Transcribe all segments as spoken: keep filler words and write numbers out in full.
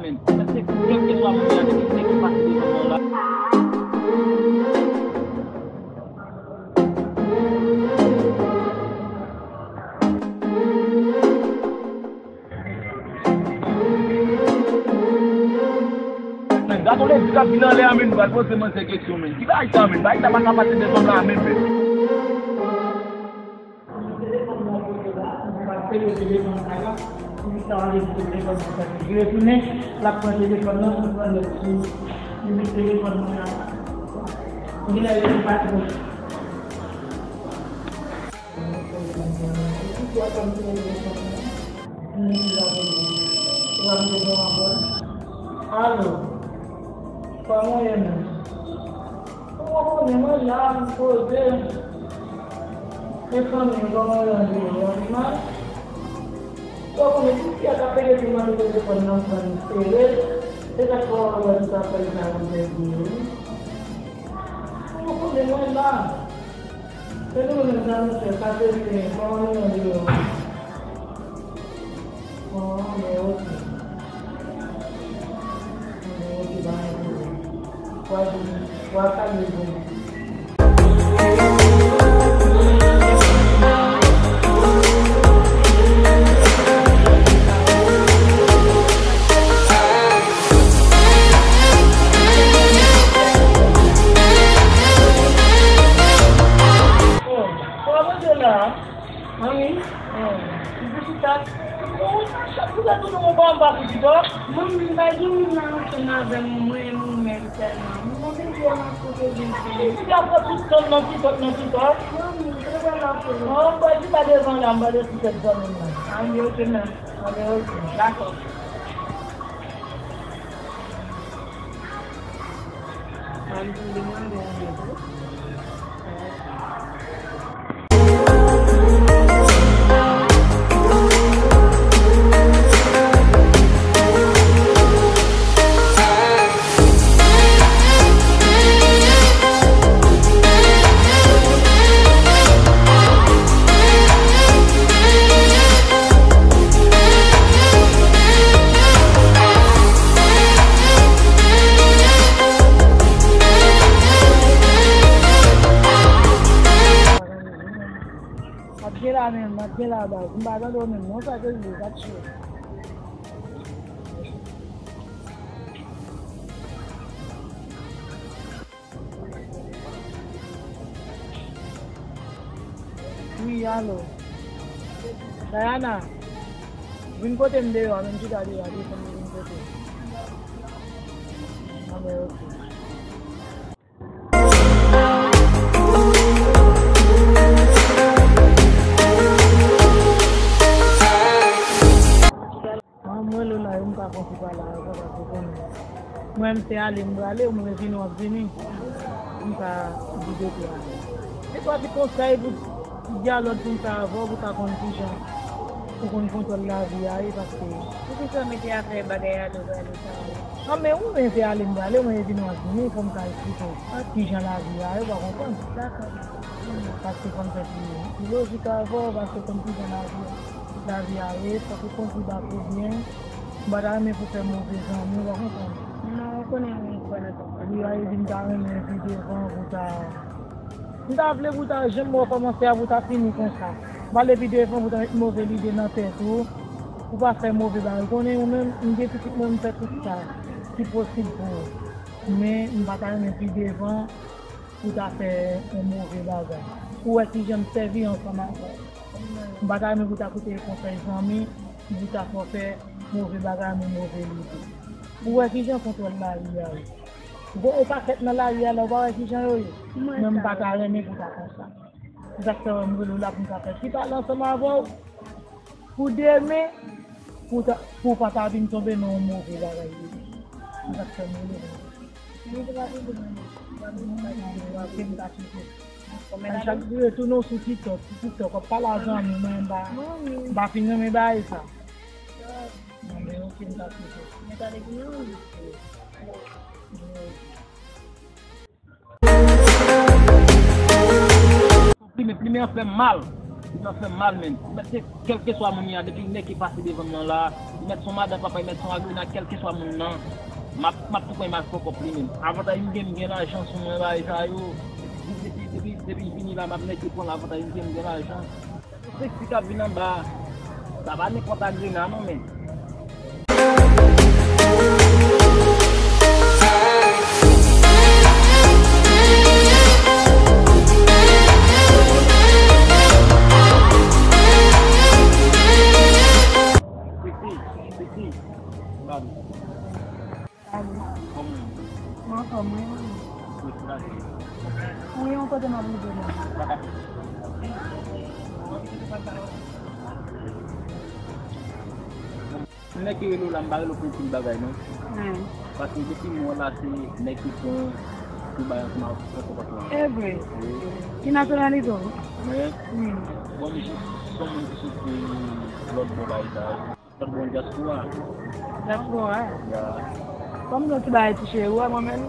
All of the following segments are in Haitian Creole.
Men, paske kèlkeswa moun nan, depi se ki pase devan mwen la. Men, gad yon legliz k ap vin anlè a, men, nou pral poze manzè kesyon, men. Ki bagay sa, men? Bagay sa pa ka pase devan m la, men, men. Telefòn nan poze la, nou pa peye telefòn sa la. Li ta ale pou telefòn nan fè li retounen, l ap pran telefòn nan, pou pran lòt sou li met telefòn nan la. Li la, li pa twò. Alo, kòman w ye menm? Ou konnen mwen la, m poze. E fanmi m, kòman yo ye? Yo pi mal? Ou konnen tout fi a k ap pede pou mande telefòn nan, fanm sere. Se sa k fè w wè tout afè sa yo pèdi yo. Ou konnen mwen la. Se nou menm zanmi, se sa se byen. Kòman nou ye yo? Bon, men oke. Bon, men oke, pa gen pwoblèm. W a jwenn, w a salye pou mwen. Oh, kòman w ye la? Manmi, oh, m te chita. Ou chak kote tounen ou pa anba pou chita. Manmi, m pa gen moun nan ansanm avè m, mwen menm sèlman. Mwen te di w m ap kote vin fè. Ou chita pran tout tan nan TikTok, nan TikTok. Manmi, m te pran nan fè. Oh, m pral chita devan la, m pral ekri kèk zanmi m nan. Ann, oke, mèm. Ann, oke, dakò. Ann, m demande yon de tou. Ap gen la menm, ap gen la baz. M pa tande w menm non, sa te rive, sa te cho. Wi, alo. Dayana, vin kote m deyò a, menm chita deyò a, desann vin kote m. Anben, oke. Mwen, mwen, Lola, yo, m pa konn si pale avè w, paske konnen mwen, m se ale, m prale, ou mwen vini, w ap vini. M pa di de kwa. Se twa ti konsèy pou, pou dyalòg pou m fè avè w, pou w ka konn kijan pou konn kontwòl lavi a ye, paske. Poukisa w mete afè bagay a tou prale sa a? Anben, ou mwen se ale, m prale, ou mwen vini, w ap vini, fò m ka eksplike w kijan lavi a ye, w pa konprann. Dakò. Paske fò m fè ti, ti lojik avè w, paske fò m kijan lavi a. Lavi a ye, fòk ou konn ti bak ou byen. M pa ta renmen pou fè move zanmi, w pa konprann. Non, ou konnen mwen kwè nan sa. Wi, a, epi m ta renmen pi devan pou ta. M ta vle pou ta janm wè w kòmanse a pou ta fini konsa. M pale pi devan pou ta met move lide nan tèt ou. Pou pa fè move bagay. Ou konnen ou menm, m gen pitit mwen, m fè tout sa ki posib pou ou. Men, m pa ta renmen pi devan pou ta fè yon move bagay. Ou wè kijan m sèvi ansanm avè w. M pa ta renmen pou ta koute konsèy zanmi, pou ta fè w fè move bagay, men move lide. Ou wè kijan kontwòl lavi a ye. Gon yon pakèt nan lavi a la, ou pa wè kijan yo ye. Men m pa ta renmen pou ta konsa. Se sa k fè m rele w la pou m ka fè ti pale ansanm avè w. Pou demen, pou ta, pou w pa ta vin tonbe nan yon move bagay tou. Se sa k fè m rele w. Mwen te pa vin pou mwen. Mwen te pa vin pou mwen. Chak jou retounen w sou TikTok, sou TikTok, w ap pale a zanmi w, mwen m pa, m pa fin renmen bagay sa. Mwen, men okenn pa sou TikTok. Mwen ta vin pou mwen. Plimen, plimen an fè m mal. Sa fè m mal, menn. Mèt se kèlkeswa moun li a, depi nèg ki pase devan m nan la, li mèt se yon madan papa, li mèt se yon agrena, kèlkeswa moun nan, m ap, m ap tou pran imaj pran kòb li, menn. Avantaj m gen, m gen lajan sou mwen, bagay sa yo. Depi, depi, depi m vini la, m ap nèg ki pran l, avantaj m gen, m gen lajan. Seksi k ap vin anba a, sa pa nenpòt agrena non, menn. Seksi, seksi. Alo. Kòman w ye? Mwen anfòm, wi. Wi, yon kote m ap rive la. Nèg ki rele w la, m pa rele w pou anpil bagay, non. Paske depi m wè w la, se nèg ki pran tou bay ansanm avèk ou, konprann. E vre? Wi. Ki nasyonalite w? Mwen? Wi. Bon, m jis se yon moun ki soti lòt bò bay sa yo. Lòt bò dyaspora. Dyaspora? Ya. Kòm nou ti bay ti cheri, w wè mwen menm.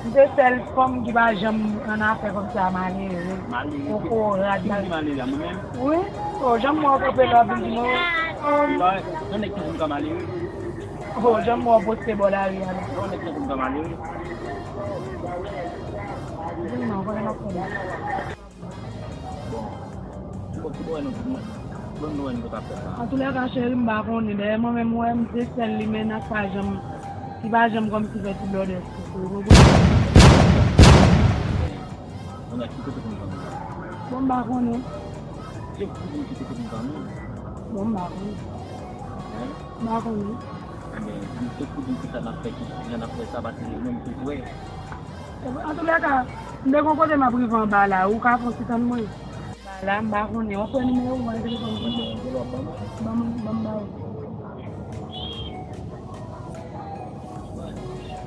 M se sèl fanm ki pa janm ann afè kòmsi a malere. Malere. Kokorat. Ki di malere a, mwen menm? Wi. O, janm wè w kanpe la, vin di non. Ba, yon nèg toujou ka malere. O, janm wè w poste bò lari a, non. Yon nèg toujou ka malere. Vin non, konnen m ap konnen. Bon. Bon, ki bò nou, bon, nou wè nou ta fè sa. Antoulèka, cheri, m pa konnen. Dayè, mwen menm, wè, m se sèl limena ki pa janm, ki pa janm kòmsi fè ti blòdè sou kou, ou konprann? Bon, ki kote pou nou tann? Bon, m pa konnen. Se pou nou ki kote pou nou tann? Bon, m pa konnen. Hein? M pa konnen. Ebyen, nou te pou di m kisa n ap fè, ki jan n ap fè sa, paske nou menm tout wè. Antoulèka, m te gon kote m ap rive anba la, ou ka fè yon ti tann mwen. Anba la, m pa konnen, w ap wè nimewo w nan telefòn mwen. Ban m, ban m ba ou.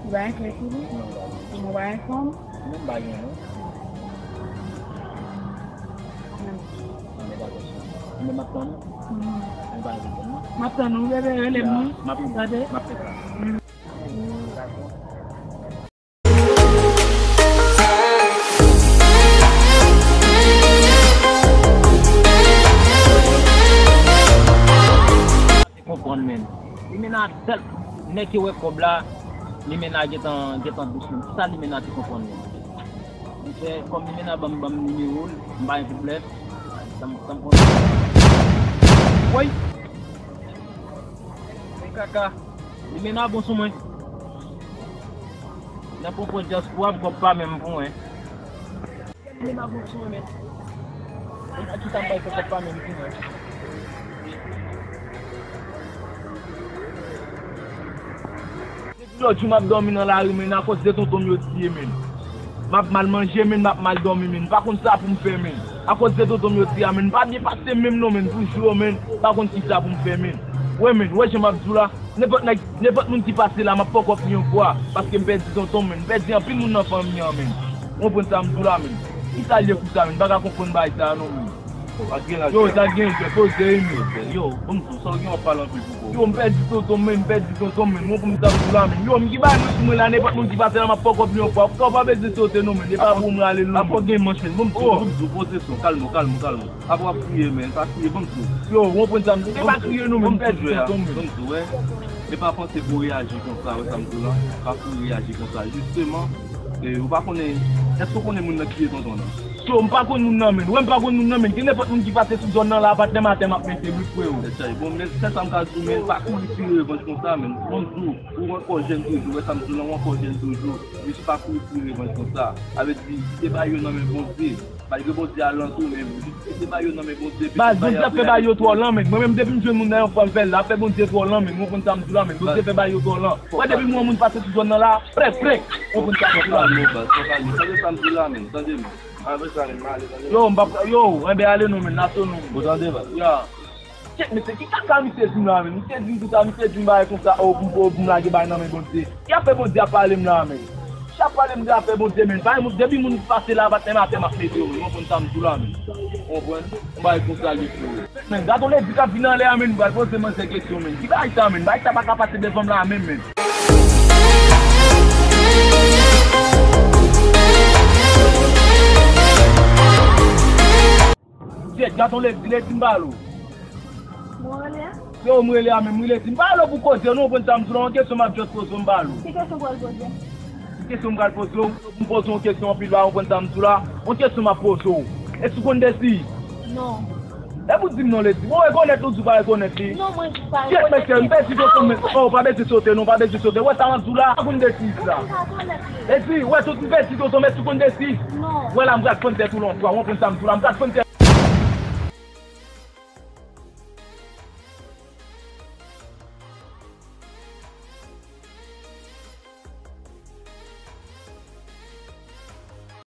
Ou pa enkyete, non? Ou pa anfòm? Mwen pa gen, non. Mwen pa gen. Mwen pa gen. M ap tann ou, bebe, rele m, wi. M ap, m ap fè sa. Te konprann, menn. Limena tèl nèg ki wè kòb la, Limena gentan, gentan dous, menn. Sa Limena te konprann, menn. Monchè, kòm Limena ban m, ban m nimewo l, m pa gen pwoblèm. Sa m, sa m konn. Woy! Men kaka. Limena bon sou mwen. Nan pwopò dyaspora, m kòb pa menm pou mwen. Limena bon sou mwen, men. Limena ki sa m bay fè kòb pa menm pou mwen. Depi lòt jou m ap dòmi nan lari, men, akoz de tonton m yo tiye, men. M ap mal manje, men, m ap mal dòmi, men. M pa konn sa pou m fè, men. Akoz de tonton m yo tiye a, men. M pa byen pase menm non, men. Toujou, men. M pa konn kisa pou m fè, men. Wè, men, wè jan m ap di w la. Nenpòt nèg, nenpòt moun ki pase la, m ap fè w kòb li yon fwa. Paske m pèdi tonton m, men. M pèdi anpil moun nan fanmi an, men. Ou konprann sa m di w la, men. Kisa l ye konsa, men? M pa ka konprann bagay sa a non, men. Yo, sa gen jwèt, poze wi, men. Yo, bon, sa w gen w ap pale anpil pou kò w. Yo, m pèdi tonton m, men, m pèdi tonton m, men. Ou konprann sa m di w la, men. Yo, m gen bagay mwen sou mwen la, nenpòt moun ki pase la, m ap fè w kòb li yon fwa. Ou pa bezwen sote non, men. E pa pou m rale non. Apre w gen manch, men. Bon, m di w, bon, m di w, poze son, kalme w, kalme w, kalme w. Apre w ap kriye, men, pa kriye, ban m di w. Yo, ou konprann sa m di w? E pa kriye non, men, m pèdi tonton m, men. Ban m di w, wè. E pa panse pou w reyaji konsa, wè sa m di w la. Pa pou w reyaji konsa. Jisteman, e, ou pa konnen, èske w konnen moun nan ki ye tonton nan? Yo, m pa konn moun nan, men. Wè, m pa konn moun nan, men. Gen nenpòt moun ki pase sou zòn nan la, patnè, m atè, m ap mete, wi, freo. Bon, men, sèl sa m ka di w, men, pa kouri tire revanj konsa, men. Ban m di w, ou ankò jèn toujou, wè sa m di w la, ou ankò jèn toujou. Mesye, pa kouri tire revanj konsa. Sa vle di, kite bagay yo nan men Bondye. Malgre Bondye alantou, men kite bagay yo nan men Bondye. Baz, Bondye ap fè bagay yo twò lan, men. Mwen menm, depi m jwenn moun nan yon fwa, m fè l, l ap fè Bondye twò lan, men. Ou konprann sa m di w la, men. Bondye fè bagay yo twò lan. Wè, depi m wè yon moun pase sou zòn nan la, prè, prè. Ou konprann sa m di w la, men. Tande sa m di w la, men. Tande m. Apre sa, men, m ale, tande. Yo, m p ap, yo, enben ale non, men. N a sou nou. Ou tande, baz? Ya. Kèt, mesye, ki kaka misye di m la, men? Misye di m konsa, misye di m bagay konsa, o, pou m, o, pou m lage bagay nan men Bondye. Ki afè Bondye ap pale m la, men? Ki ap pale m de afè Bondye, men? Bagay moun, depi moun pase la, patnè, m atè, m ap mete w, men. Ou konprann sa m di w la, men. Ou konprann? Yon bagay konsa, li fou. Men, gade yon ledi k ap vin anlè a, men, m pral poze manzè kesyon, men. Ki bagay sa, men? Bagay sa pa ka pase devan m la, menm, men. Jèt, Gason Ledi, Ledi m pale w. Mwen rele a? Se ou m rele a menm, wi Ledi. M pale w pou koze, nou konprann sa m di w la, yon kesyon m ap just poze w, m pale w. Ki kesyon w pral poze? Ki kesyon m pral poze w? M poze w yon kesyon anpil ba, ou konprann sa m di w la? Yon kesyon m ap poze w. Èske ou konn Desi? Non. Epi w di m non Ledi. Bon, rekonèt ou di w pa rekonèt li. Non, mwen di w pa rekonèt li. Kyèt mesye, m pèdi kote w, men, oh, pa bezwen sote non, pa bezwen sote. Wè sa m ap di w la, pa konn Desi la. Mwen pa rekonèt li. Ledi, wè tout m pèdi kote w, men èske ou konn Desi? Non. Wè la, m pral fann tèt ou lòt fwa, ou konprann sa m di w la, m pral fann tèt